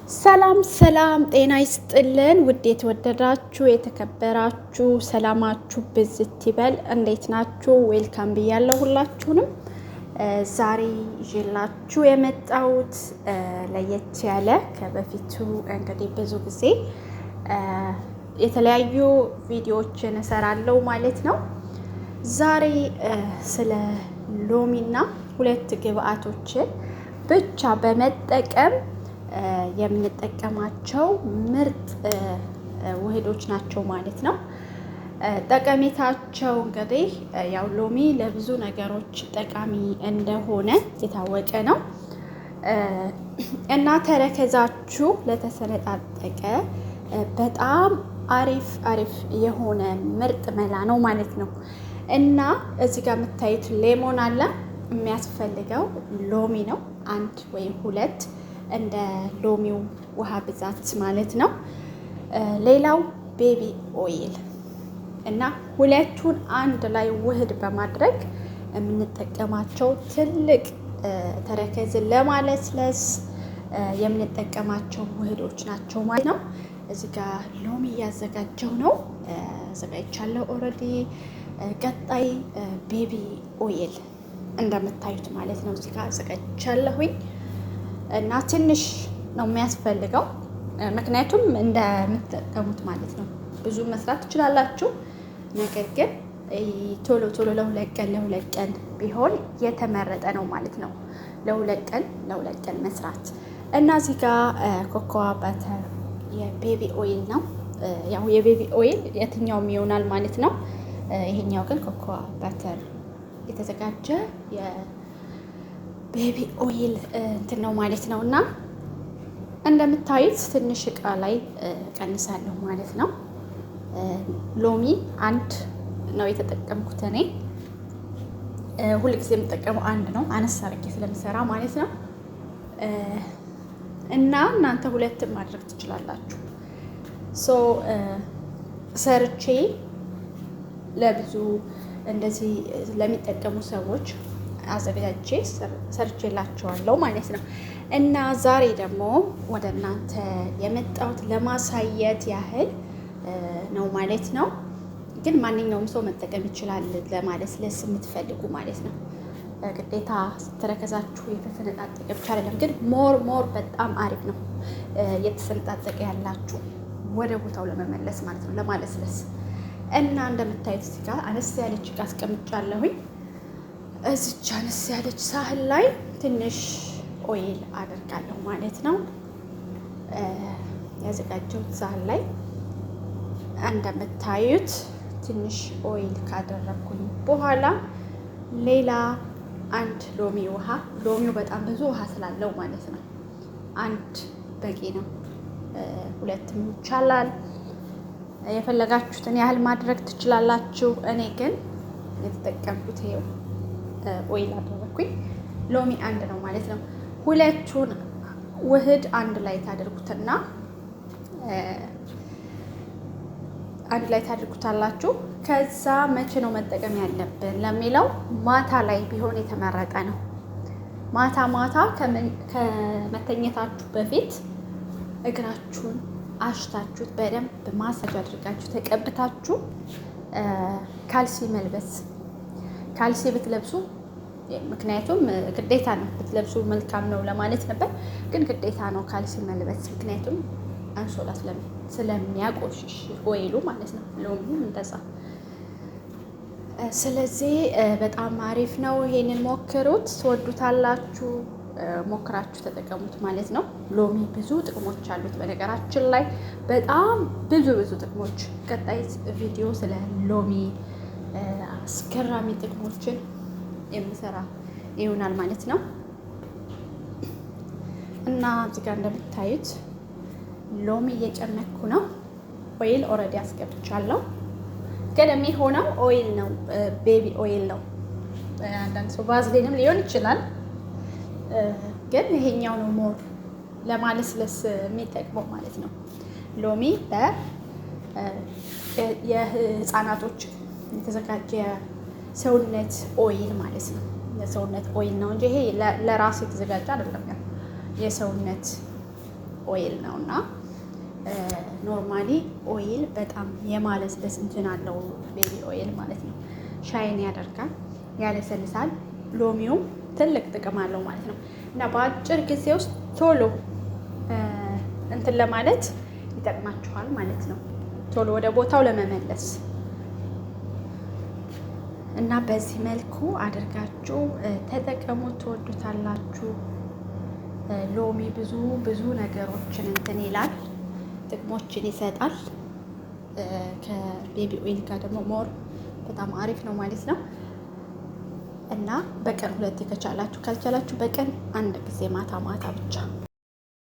ሰላም ሰላም፣ ጤና ይስጥልን ውድ የተወደዳችሁ የተከበራችሁ፣ ሰላማችሁ ብዝት ይበል። እንዴት ናችሁ? Welcome ብያለሁ ሁላችሁንም። ዛሬ ይዤላችሁ የመጣሁት ለየት ያለ ከበፊቱ እንግዲህ ብዙ ጊዜ የተለያዩ ቪዲዮዎችን እሰራለሁ ማለት ነው። ዛሬ ስለ ሎሚና ሁለት ግብአቶችን ብቻ በመጠቀም የምንጠቀማቸው ምርጥ ውህዶች ናቸው ማለት ነው። ጠቀሜታቸው እንግዲህ ያው ሎሚ ለብዙ ነገሮች ጠቃሚ እንደሆነ የታወቀ ነው እና ተረከዛችሁ ለተሰነጣጠቀ በጣም አሪፍ አሪፍ የሆነ ምርጥ መላ ነው ማለት ነው። እና እዚህ ጋር የምታዩት lemon አለ። የሚያስፈልገው ሎሚ ነው፣ አንድ ወይም ሁለት እንደ ሎሚው ውሃ ብዛት ማለት ነው። ሌላው baby oil እና ሁለቱን አንድ ላይ ውህድ በማድረግ የምንጠቀማቸው ትልቅ ተረከዝን ለማለስለስ የምንጠቀማቸው ውህዶች ናቸው ማለት ነው። እዚህ ጋር ሎሚ እያዘጋጀው ነው፣ አዘጋጅቻለሁ already። ቀጣይ baby oil እንደምታዩት ማለት ነው። እዚህ ጋር አዘጋጅቻለሁኝ እና ትንሽ ነው የሚያስፈልገው፣ ምክንያቱም እንደምትጠቀሙት ማለት ነው። ብዙ መስራት ትችላላችሁ፣ ነገር ግን ቶሎ ቶሎ ለሁለት ቀን ለ2 ቀን ቢሆን የተመረጠ ነው ማለት ነው። ለ2 ቀን ለ2 ቀን መስራት። እና እዚህ ጋር cocoa butter የ baby oil ነው። ያው የ baby oil የትኛውም ይሆናል ማለት ነው። ይሄኛው ግን cocoa butter የተዘጋጀ የ baby oil እንትን ነው ማለት ነው። እና እንደምታዩት ትንሽ እቃ ላይ ቀንሳለሁ ማለት ነው። ሎሚ አንድ ነው የተጠቀምኩት እኔ። ሁልጊዜ የምጠቀመው አንድ ነው፣ አነስ አድርጌ ስለምሰራ ማለት ነው። እና እናንተ ሁለትም ማድረግ ትችላላችሁ። So ሰርቼ ለብዙ እንደዚህ ለሚጠቀሙ ሰዎች አዘገጃጅቼ ሰርቼላቸዋለሁ ማለት ነው። እና ዛሬ ደግሞ ወደ እናንተ የመጣሁት ለማሳየት ያህል ነው ማለት ነው። ግን ማንኛውም ሰው መጠቀም ይችላል ለማለስለስ የምትፈልጉ ማለት ነው። ግዴታ ተረከዛችሁ የተሰነጣጠቀ ብቻ አይደለም፣ ግን more more በጣም አሪፍ ነው። የተሰነጣጠቀ ያላችሁ ወደ ቦታው ለመመለስ ማለት ነው፣ ለማለስለስ። እና እንደምታዩት እዚህ ጋር አነስ ያለች እቃ አስቀምጫለሁኝ። እዚች አነስ ያለች ሳህን ላይ ትንሽ oil አደርጋለሁ ማለት ነው። ያዘጋጀሁት ሳህን ላይ እንደምታዩት ትንሽ oil ካደረግኩኝ በኋላ ሌላ አንድ ሎሚ ውሃ፣ ሎሚው በጣም ብዙ ውሃ ስላለው ማለት ነው። አንድ በቂ ነው። ሁለትም ይቻላል። የፈለጋችሁትን ያህል ማድረግ ትችላላችሁ። እኔ ግን የተጠቀምኩት ይኸው oil አደረግኩኝ። ሎሚ አንድ ነው ማለት ነው። ሁለቱን ውህድ አንድ ላይ ታደርጉትና አንድ ላይ ታደርጉታላችሁ። ከዛ መቼ ነው መጠቀም ያለብን ለሚለው ማታ ላይ ቢሆን የተመረጠ ነው። ማታ ማታ ከመተኛታችሁ በፊት እግራችሁን አሽታችሁት በደንብ ማሳጅ አድርጋችሁ ተቀብታችሁ ካልሲ መልበስ፣ ካልሲ ብትለብሱ፣ ምክንያቱም ግዴታ ነው፣ ብትለብሱ መልካም ነው ለማለት ነበር፣ ግን ግዴታ ነው ካልሲ መልበስ፣ ምክንያቱም አንሶላ ስለሚያቆሽሽ oil ኡ ማለት ነው። ሎሚውም እንደዛ። ስለዚህ በጣም አሪፍ ነው። ይሄንን ሞክሩት፣ ትወዱታላችሁ። ሞክራችሁ ተጠቀሙት ማለት ነው። ሎሚ ብዙ ጥቅሞች አሉት። በነገራችን ላይ በጣም ብዙ ብዙ ጥቅሞች። ቀጣይ ቪዲዮ ስለ ሎሚ አስገራሚ ጥቅሞችን የምሰራ ይሆናል ማለት ነው። እና እዚህ ጋር እንደምታዩት ሎሚ እየጨመኩ ነው። Oil already አስገብቻለሁ፣ ግን የሚሆነው oil ነው፣ baby oil ነው። አንዳንድ ሰው ቫዝሊንም ሊሆን ይችላል፣ ግን ይሄኛው ነው more ለማለስለስ የሚጠቅመው ማለት ነው። ሎሚ የህፃናቶች የተዘጋጀ ሰውነት oil ማለት ነው። የሰውነት oil ነው እንጂ ይሄ ለራስ የተዘጋጀ አይደለም። የሰውነት oil ነው እና normally oil በጣም የማለስለስ እንትን አለው፣ baby oil ማለት ነው። Shine ያደርጋል፣ ያለሰልሳል። ሎሚውም ትልቅ ጥቅም አለው ማለት ነው እና በአጭር ጊዜ ውስጥ ቶሎ እንትን ለማለት ይጠቅማችኋል ማለት ነው። ቶሎ ወደ ቦታው ለመመለስ እና በዚህ መልኩ አድርጋችሁ ተጠቀሙት፣ ትወዱታላችሁ። ሎሚ ብዙ ብዙ ነገሮችን እንትን ይላል፣ ጥቅሞችን ይሰጣል። ከ baby oil ጋር ደግሞ more በጣም አሪፍ ነው ማለት ነው። እና በቀን ሁለቴ ከቻላችሁ፣ ካልቻላችሁ በቀን አንድ ጊዜ ማታ ማታ ብቻ።